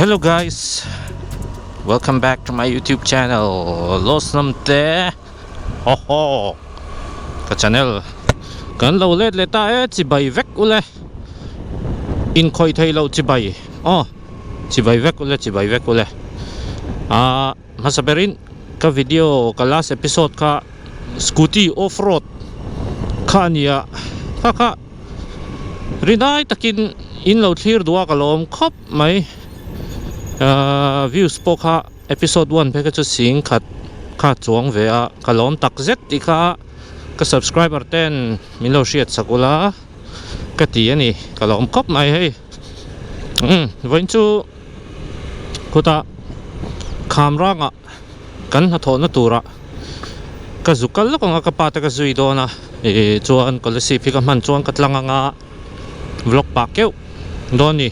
Hello guys, welcome back to my YouTube channel Los Namte ho ho ka channel kan lo let leh ta e chibai vek ule inkhawih thei loh chibai aw chibai vek ule chibai vek ule ah hmasa berin ka video ka last episode kha scooty off road kha a ni a kha kha rinai takin in lo thlir duh a ka lawm khawp mai ahh views pawh kha episode one phei kha chu sing khat kha chuang ve a ka lawm tak zet tih kha ka subscriber ten min lo hriat sak ula ka ti a ni ka lawm khawp mai hei umm vawiin chu khutah kham rangah kan hnathawhna turah ka zu kal lawk ang a ka pa te ka zui dawn a ih chuan scholarship hi ka hman chuan ka tlang ang a vlog pah keuh dawn a ni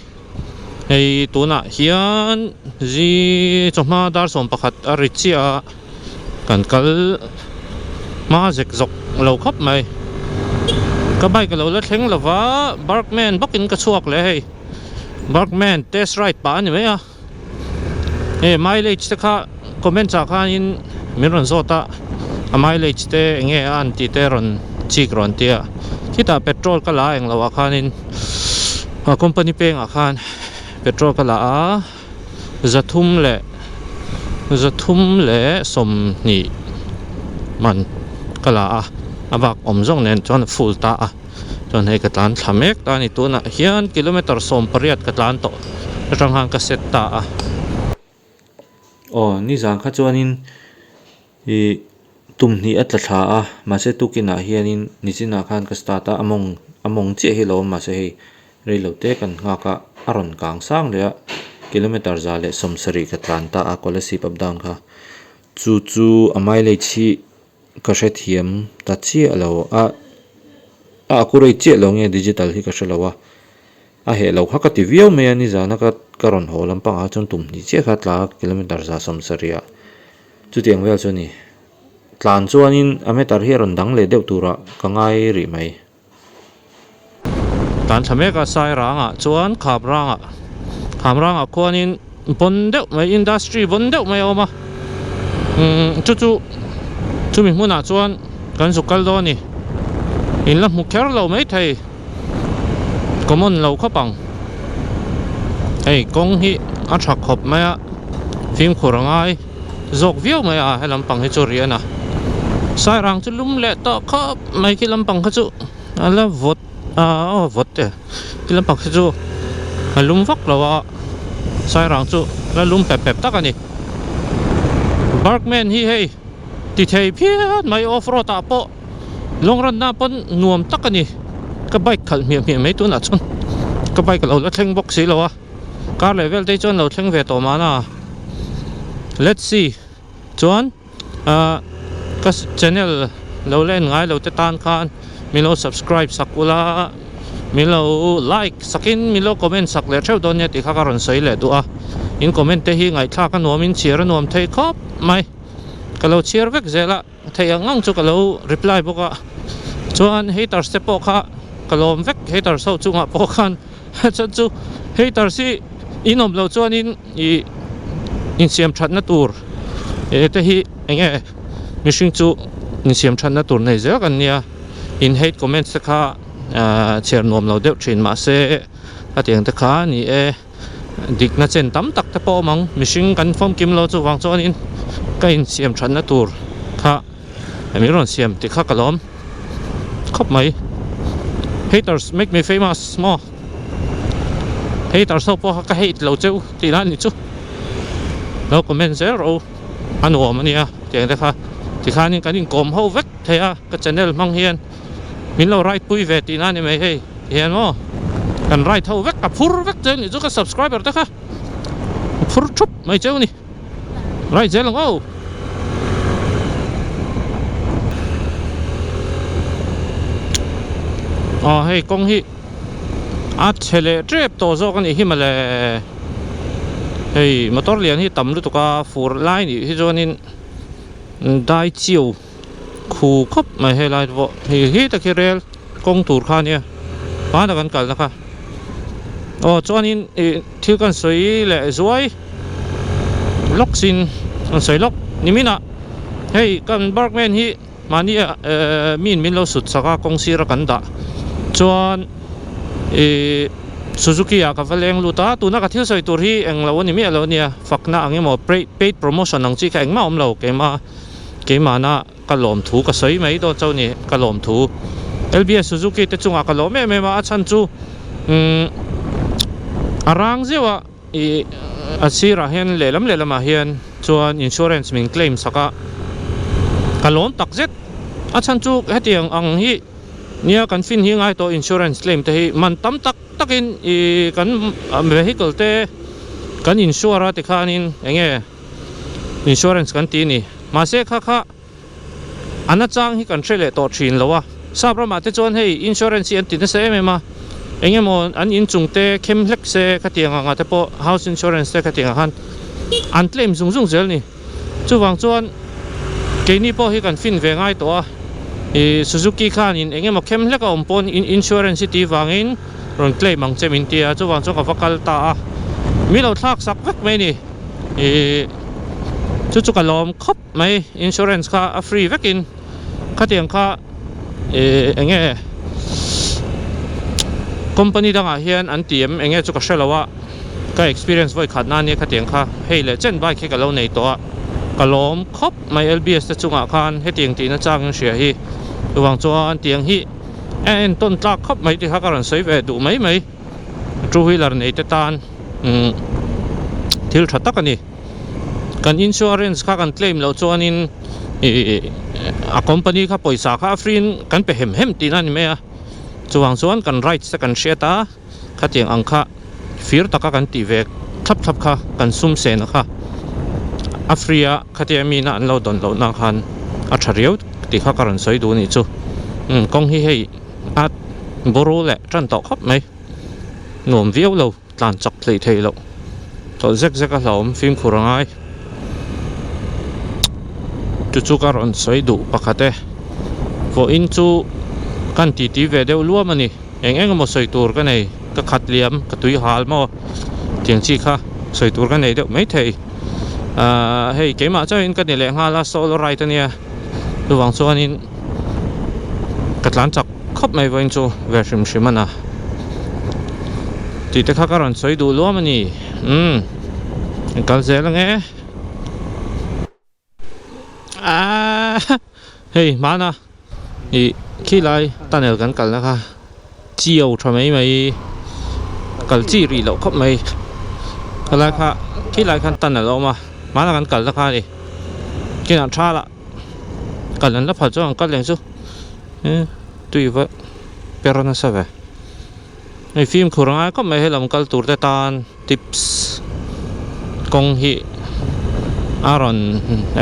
hei tunah hian zi chawhma dar 11 a ri chiah a kan kal hma zek zawk lo khawp mai ka bike a lo la thleng lova Burgman bawkin ka chhuak leh hei Burgman test ride pah a ni mai a. Hei mileage te kha comment ah khanin min rawn zawt a a mileage te eng nge a an tih te rawn chik rawn tia khitah petrol ka la a englo ah khanin a company pengah khan petrol ka la a zathum leh zathum leh 20 man ka la a a bak awm zawng nen chuan a full ta a. Chuan hei ka tlan thla mek ta a ni tunah hian kilometer 18 ka tlan tawh atang khan ka set ta a. Aw nizan kha chuanin ih tum hnih a tla thla a mahse tukinah hianin nichinah khan ka start a a mawng a mawng chiah hi lo awm mahse hei reilo te kan nghak a a rawn kang sang leh a kilometer 170 ka tlan ta a Kolasib up down kha chu chu a mileage hi Ka hrethiam ta chiah lo a, a accurate chiah lo nge digital hi ka hre lo a, a heh lo kha ka ti viau mai a nizana ka ka rawn haw lampangah chuan tum hnih chiah kha tla kilometer 170 ah chutiang vel chu a ni. Tlan chuanin a meter hi a rawn dang leh deuh turah ka ngai rih mai. Tlan thla mek a sai rangah chuan khap rangah kham rangah khuanin bawn deuh mai industry bawn deuh mai a awm a umm chu chu chumi hmunah chuan kan zuk kal dawn a ni in la hmu kher lo maithei common lo khawp ang hei kawng hi a tha khawp mai a fimkhur a ngai. Zawk viau mai a he lampang hi chu rian a sairang chu lum leh tawh khawp mai khi lampang kha chu a la vawt ah aw vawt e khi lampang khi chu a lum vak lo a sairang chu la lum pep pep tak a ni Burgman hi hei ti thei phian mai off road ah pawh long run na pawn nuam tak a ni ka bike khalh hmiah hmiah mai tunah chuan ka bike a lo la thleng bawk si lo a. Car leh vel te hi chuan lo thleng ve tawh mahna let's see chuan ah ka channel lo la en ngai lo te tan khan min lo subscribe sak ula min lo like sakin min lo comment sak leh theuh dawn nia tih kha ka rawn sawi leh duh a in comment te hi ngaihthlak a nuam in chhiar a nuam thei khawp mai ka lo chhiar vek zel a. Theih ang ang chu ka lo reply bawk a, chuan haters te pawh kha ka lawm vek haters ho chungah pawh khan chuan chu haters hi in awm loh chuanin ih insiam thatna tur eh te hi eng nge mihring chu insiam thatna tur nei zel kan nia in hate comments te kha ah chhiar nuam lo deuh thin mahse a tiang te kha ni e. Dikna chen tam tak te pawh a awm ang, mihring kan famkim lo chuvang chuanin ka insiam thatna tur kha min rawn siam tih kha ka lawm khawp mai. Haters make me famous maw? Haters ho pawh kha ka hate lo cheu tih na a ni chu. Lo comment zel rawh u, a nuam a nia tiang te kha tikhanin kan inkawm ho vek thei a ka channel hmang hian. Min lo ride pui ve tih na ni mai hei hian maw kan ride ho vek a phur vek che ni chu ka subscriber te kha a phur thup mai cheu ni ride zel ang aw. Aw hei kawng hi a chhe leh tep tawh zawk a nih hi mawle hei motor lian hi tam lutuk a fur lai nih hi chuanin dai chiu. Khu khawp mai helai te pawh hei hi tak hi rel kawng tur kha ania hmanah kan kalna kha. Aw chuanin ih thil kan sawi leh zuai lawk sin kan sawi lawk niminah hei kan Burgman hi mahni ah ehh miin min lo sut sak a kawng sira kan dah chuan ih Suzuki ah ka va leng lut a tuna ka thil sawi tur hi eng lo a ni miah lo a nia fakna ang emaw paid promotion ang chi kha engmah a awm lo keimah keimahna. Ka lawmthu ka sawi mai dawn chauh ni, ka lawmthu. LBS Suzuki te chungah ka lawm em em a, a chhan chu umm a rang zeuh a, ih a sirah hian lehlam lehlamah hian chuan insurance min claim sak a, ka lawm tak zet. A chhan chu hetiang ang hi nia kan fin hi ngai tawh insurance claim te hi man tam tak takin ih kan vehicle te kan insure a tikhanin eng nge insurance kan ti a ni. Mahse kha kha a nachang hi kan hre leh tawh thin lo a, sap ramah te chuan hei insurance hi an ti nasa em em a, eng emaw an inchung te khem hlek se khatiang anga te pawh house insurance te khatiang ah khan an claim zung zung zel a ni. Chuvang chuan keini pawh hi kan fin ve ngai tawh a, ih Suzuki khanin eng emaw khem hlek a awm pawn insurance hi tih vangin rawn claim ang che min ti a, chuvang chuan ka va kal ta a, mi lo thlak sak vek mai a ni. Ih chu chu ka lawm khawp mai insurance kha a free vekin khatiang kha ih eng nge company dangah hian an ti em eng nge chu ka hre lo a ka experience vawi khat na ania khatiang kha hei leh chen bike hi ka lo nei tawh a ka lawm khawp mai L_B_S te chungah khan hetiang tihna chang in hria hi chuvang chuan tiang hi a entawn tlak khawp mai tih kha ka rawn sawi ve duh mai mai. Two wheeler nei te tan umm thil tha tak a ni. Kan insurance kha kan claim loh chuanin ih a company kha pawisa kha a free in kan pe hem hem tihna a ni mai a. Chuvang chuan kan rights te kan hriat a, khatiang ang kha fir taka kan tih ve thlap thlap kha kan sum sena kha a free a khatia mina an lo dawn lohna khan a tha riau tih kha ka rawn sawi duh a nih chu. Umm kawng hi hei. A bawraw leh tan tawh khawp mai nuam viau lo tlan chak thei thei loh tawlh zek zek a hlauhawm fimkhur a ngai chu chu ka rawn sawi duh pakhat e vawiin chu kan titi ve deuh luam a ni eng eng emaw sawi tur ka nei ka khat liam ka tui hal maw tiang chi kha sawi tur ka nei deuh mai thei ahh hei keimah chauhin ka ni leh nghal a solo ride a nia chuvang chuanin. Ka tlan chak khawp mai vawiin chu ve hrim hrim a na tih te kha ka rawn sawi duh luam a ni umm in kal zel ange aaa hei hmana ih khilai tunnel kan kalna kha chiau tha mai mai kal chi rih loh khawp mai khalai kha khilai khan tunnel a awm a hmana kan kalna kha a ni kinah tha lah. Kal an la phal chuan an kal leng chu eh tui va per nasa ve hei fimkhur a ngai khawp mai helam kal tur te tan tips kawng hi a rawn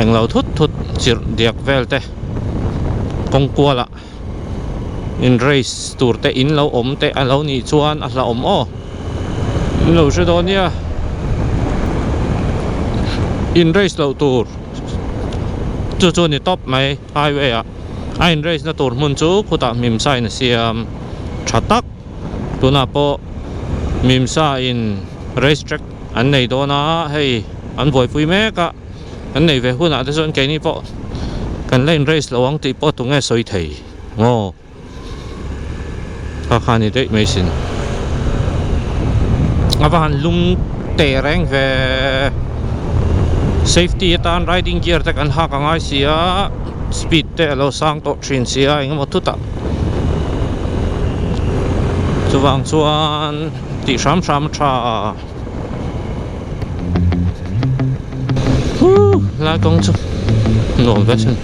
englo thut thut chirh diak vel te kawng kual ah in race tur te in lo awm te a lo nih chuan a hlauhawm aw in lo hre dawn nia in race loh tur. Chu chu ni tawp mai highway ah a in race na tur hmun chu khutah Mimsa in a siam tha tak tunah pawh Mimsa in race track an nei dawn a hei an buaipui mek a an nei ve hunah te chuan keini pawh kan la in race lo ang tih pawh tunge sawi thei maw. Kha kha ni daih mai sin. A va han lum teh reng ve. Safety atan riding gear te kan hak a ngai si a, speed te a lo sang tawh thin si a engemaw thut ah. Chuvang chuan tih hram hram a tha. Huh lai kawng chu nuam ve sin.